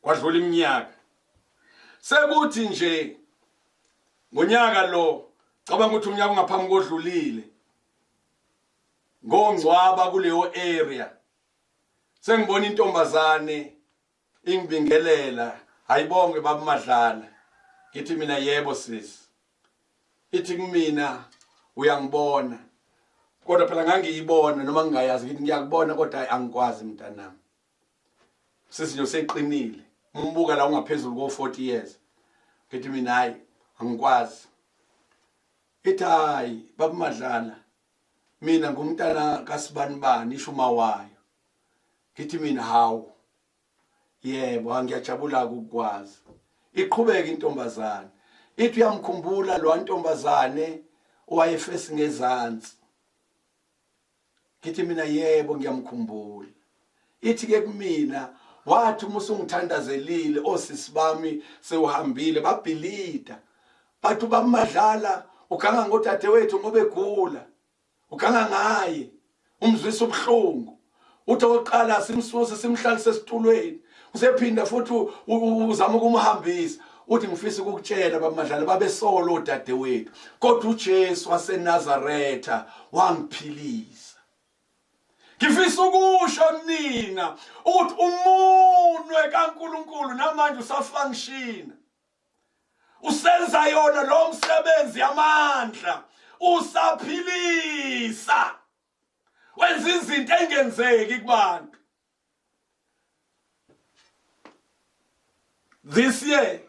Kwadlula iminyaka. Sekuthi nje ngonyaka lo cabanga ukuthi unyaka ungaphambi kodlulile. Ngongcwaba kuleyo area. Sengibona intombazane ingibingelela ayibonge baba Madlala ngithi mina yebo sisi ithi kumina uyangibona kodwa phela ngangiyibona noma ngingayazi ngithi ngiyakubona kodwa angikwazi mntanami sisi nje useqinile umbuka la ungaphezulu ko 40 years ngithi mina hayi angikwazi ithi hayi baba Madlala mina ngumntana kaSibanibani isho umawayo ngithi mina hawu yebo angiyajabula ukukwazi iqhubeka intombazane ithi uyamkhumbula lo ntombazane owayefesi ngezansi ngithi mina yebo ngiyamkhumbula ithi ke kumina wathi uma usungithandazelile osisi bami sewuhambile babhilida bathi ubamadlala uganga ngodadewethu ngoba egula uganga ngaye umzwisa ubuhlungu uthi okokuqala simsuse simhlalise esitulweni usephinda futhi uzama ukumhambisa uthi ngifisa ukukutshela bamadlala babesolo odadewethu kodwa uJesu waseNazaretha wangiphilisa ngifisa ukusho nina ukuthi umunwe kaNkuluNkulu namanje usafunctiona usenza yona lo msebenzi yamandla usaphilisa wenza izinto engenzeki kubantu this year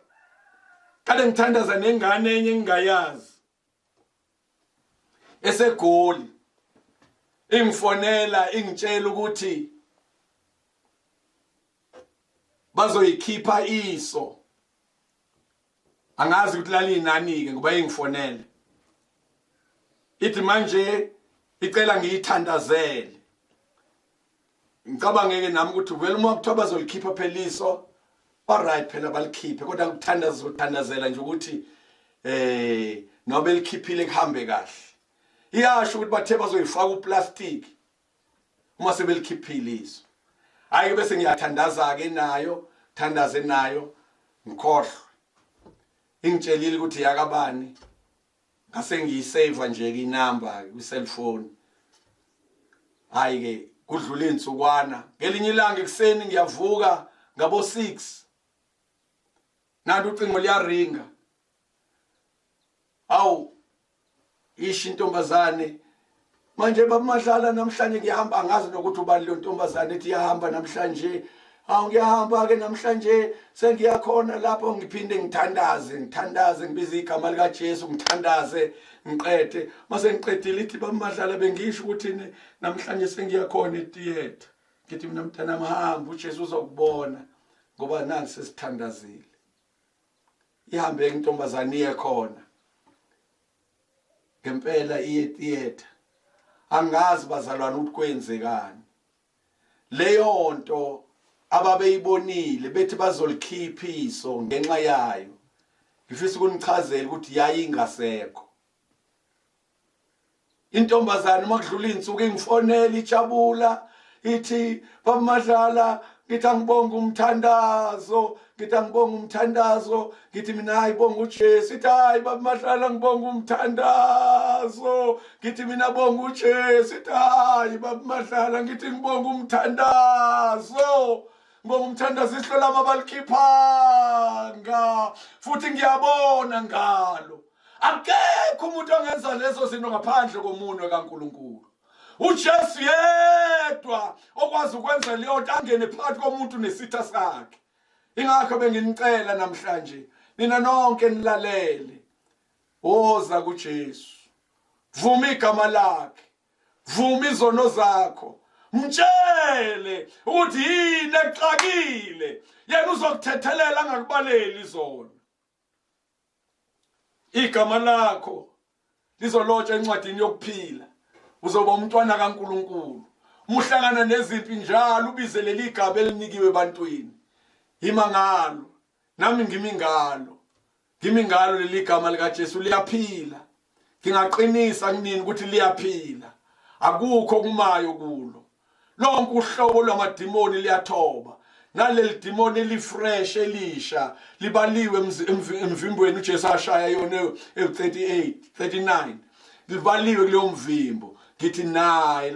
kade ngithandaza nengane enye engingayazi esegoli ingifonela ingitshela ukuthi bazoyikhipha iso angazi ukuthi laliyinani ke ngoba ingifonele ithi manje icela ngiyithandazele ngicabangeke nami ukuthi vele uma kuthiwa bazolikhipha phela iso ba-right phela balikhiphe kodwa ngikuthandaza uthandazela nje ukuthi eh nobe likhiphile kuhambe kahle iyasho ukuthi bathe bazoyifaka uplastic uma sebelikhiphile iso hayi bese ngiyathandaza ke nayo thandaze nayo ngikhohlwe ingitshelile ukuthi yakabani ngase ngiyisave nje ke inamba kwi cellphone hayi ke kudlula insukwana ngelinye ilanga ekuseni ngiyavuka ngabo 6 nanti ucingo liyaringa Awu isho intombazane manje bamadlala namhlanje ngiyahamba angazi nokuthi ubani lo ntombazane ethi iyahamba namhlanje awu ngiyahamba ke namhlanje sengiyakhona lapho ngiphinde ngithandaze ngithandaze ngibize igama likaJesu ngithandaze ngiqede mase ngiqedile ithi bamadlala bengisho ukuthi namhlanje sengiyakhona etheater ngithi mina mntanami hamba uJesu uzokubona ngoba nansi sesithandazile ihambe intombazane iye khona ngempela iye theater angazi bazalwane ukuthi kwenzekani leyo nto ababeyibonile bethi bazolikhipha iso ngenxa yayo ngifisa ukunichazela ukuthi yayingasekho Intombazane uma kudlula izinsuku ingifonela ijabula ithi baba Madlala ngithi angibonge umthandazo ngithi angibonge umthandazo ngithi mina hayi bonga uJesu ithi hayi baba Madlala ngibonga umthandazo ngithi mina bonga uJesu ithi hayi baba Madlala ngithi ngibonga umthandazo ngibonga umthandazo ihlo lami abalikhiphanga futhi ngiyabona ngalo Akekho umuntu ongenza lezo zinto ngaphandle komunwe kaNkulunkulu. UJesu yedwa okwazi ukwenza leyo nto angene phakathi komuntu nesitha sakhe. Ingakho benginicela namhlanje nina nonke nilalele. Woza kuJesu. Vuma igama lakhe. Vuma izono zakho. Mtshele ukuthi yini exakile. Yena uzokuthethelela angakubaleli izono. Igama lakho lizolotshwa encwadini yokuphila. Uzoba umntwana kaNkuluNkulu. Muhlangana nezimpi njalo ubize leli gama elinikiwe ebantwini. Yima ngalo. Nami ngimi ngalo. Ngimi ngalo leli gama likaJesu liyaphila. Ngingaqinisa kunini ukuthi liyaphila. Akukho kumayo kulo. Lonke uhlobo lwamadimoni liyathoba. Naleli dimoni elifresh elisha libaliwe emvimbweni uJesu ashaya yona ewu-38 39 libaliwe kuleyo mvimbo. Ngithi naye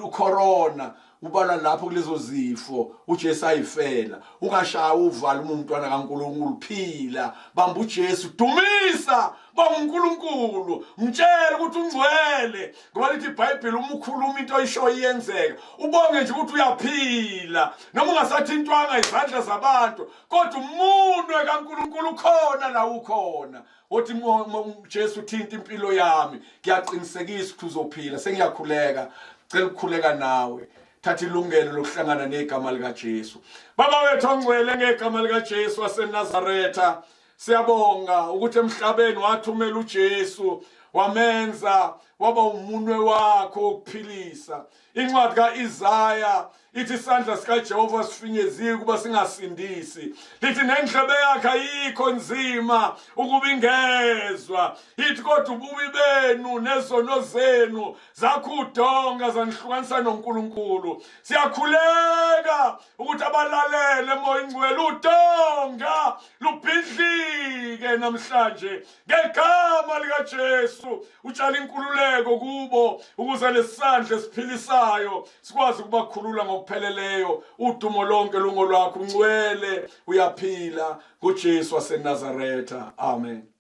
ucorona ubalwa lapho kulezo zifo uJesu ayifela. Ungashaya uvala uma umntwana kaNkulunkulu, phila, bamba uJesu, dumisa, bonga uNkulunkulu, mtshele ukuthi ungcwele, ngoba lithi iBhayibheli uma ukhuluma into oyishoyo iyenzeka. Ubonge nje ukuthi uyaphila noma ungasathintwanga izandla zabantu, kodwa umunwe kaNkulunkulu ukhona la ukhona. Uthi Jesu thinta impilo yami, ngiyaqinisekisa ukuthi uzophila. Sengiyakhuleka, cela ukukhuleka nawe. Thatha ilungelo lokuhlangana negama likaJesu. Baba wethu ongcwele, ngegama likaJesu waseNazaretha, siyabonga ukuthi emhlabeni wathumela uJesu, wamenza waba umunwe wakho wokuphilisa. Incwadi kaIsaya ithi isandla sikaJehova sifinyeziwe ukuba singasindisi. Lithi nendlebe yakhe ayikho nzima ukuba ingezwa. Ithi kodwa ububi benu nezono zenu zakhudonga zanihlukanisa noNkulunkulu. Siyakhuleka ukuthi abalalele moya ingcwele udonga lubhidlike namhlanje ngegama likaJesu. Utshala inkululeko kubo ukuze lesandla esiphilisayo sikwazi ukubakhulula ngokupheleleyo. Udumo lonke lungolwakho, ungcwele, uyaphila, nguJesu waseNazaretha. Amen.